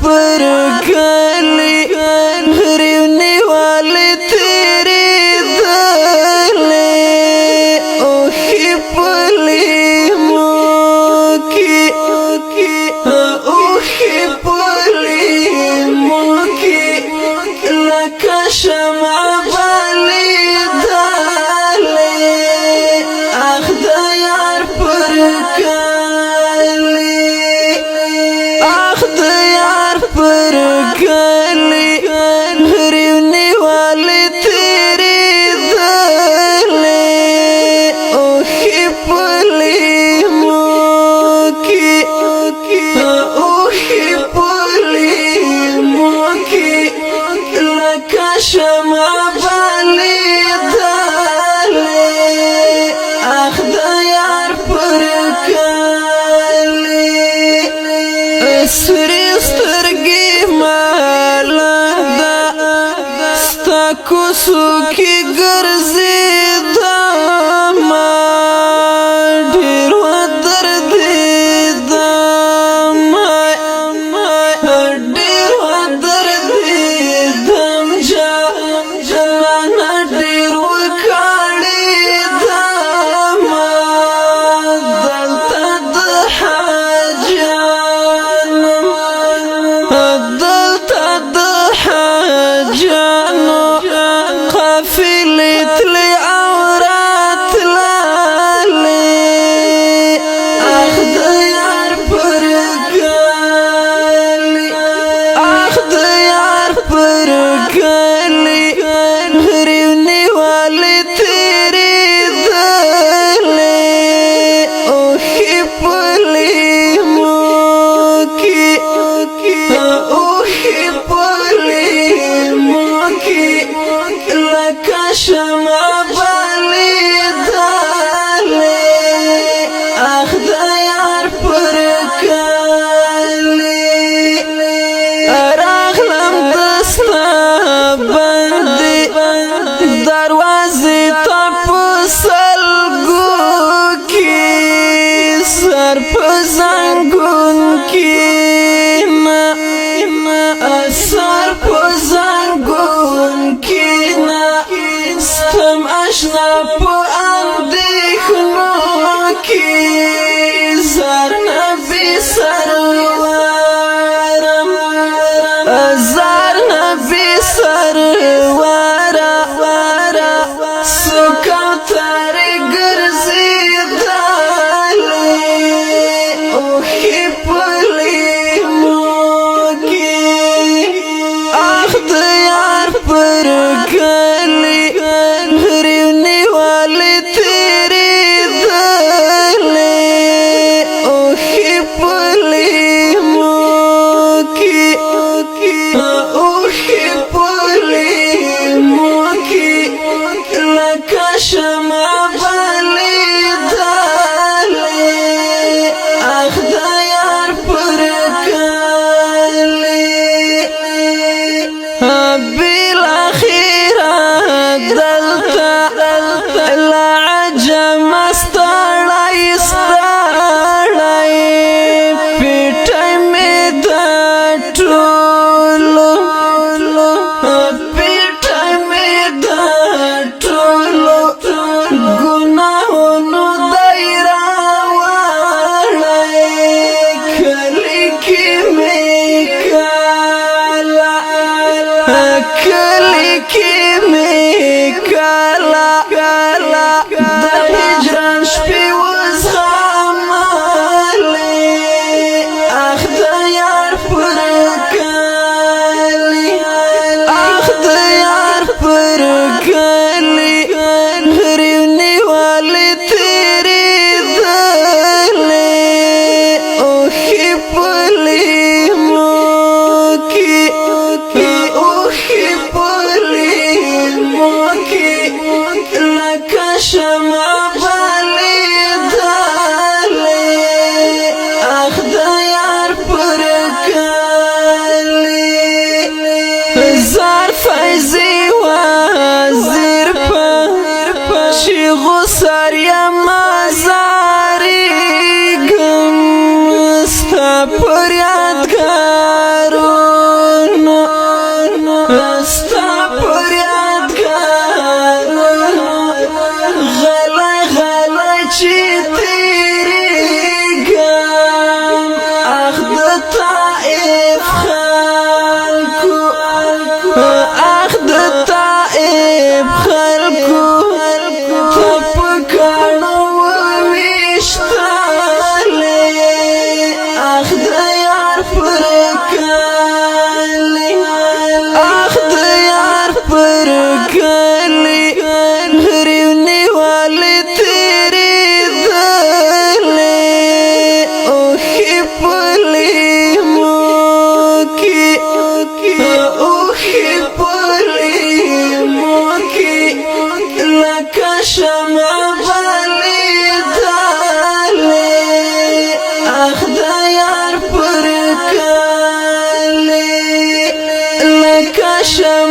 پر کلی غریونی والی تیری دلی اوخی پلی موکی، اوخی پلی موکی لکه شمع بلی دلی. اخ د یار پر کلی، اخ د یار پر کلی غریونی والی تیری دلی اوخی پلی موکی، اوخی پلی موکی لکه شمع بلی دلی. اخ د یار پر کلی سری سترګې مالا دا ستا کوسو کې ګرځي دا ما ډېر درد دا ما ډېر درد دم جا جلانا ډېر وکړي دا ما دلته د حاجانو، دلته د حاجانو قافلې تلې او راتللې. اخ د یار پر کلی، اخ د یار پر کلی غریونی والی تیری دلی اوخی پلی موکی، اوخی پلی موکی لکه شمع بلی دلی. اخ د یار پر کلی راغلم دستا بندې دروازې ته په سلګو کې، سر په زنګون کې نه، سر په زنګون کې نه ستم اشنا په اندېښنو کې. زر نبی سرورم، زر نبی سرورا سکوتر ګرځېدلې اوښې پلي موکې. اخ د یار پر کلی غریونی والی تیری دلی اوښې پلي موکې، اوښې پلي موکې لکه شمع بلی دلی. اخ د یار پر کلی بالاخره دلته لا عجم ستړی ستړی پیټی مې د ټولو، پیټی مې د ټولو ګناهونو دی راوړی. کلی کې مې کاله، کلی کې مې کاله د هجران شپې وزغملې. اخ د یار پر کلی، اخ د یار پر کلی غریونی والی تیری دلی اوښې پلي موکې، اوښې پلي موکې لکه شمع بلی دلی. اخ د یار پر کلی زار فیضی وزیر په چې غسر یم زاریږم ستا په پر یادګارونو، ستا پر یادګارونو غلا غلا چې تیریږم. اخ د طائف خلکو، اخ د طائف خلکو، ته په کاڼو وویشتلې. اخ د یار پر کلی، اخ د یار پر کلی غریونی والے تیری دلې. اوخی پلی موکی، اوخی پلی موکی لکه شمع بلی دلې. اخ د یار پر کلی لکه شمع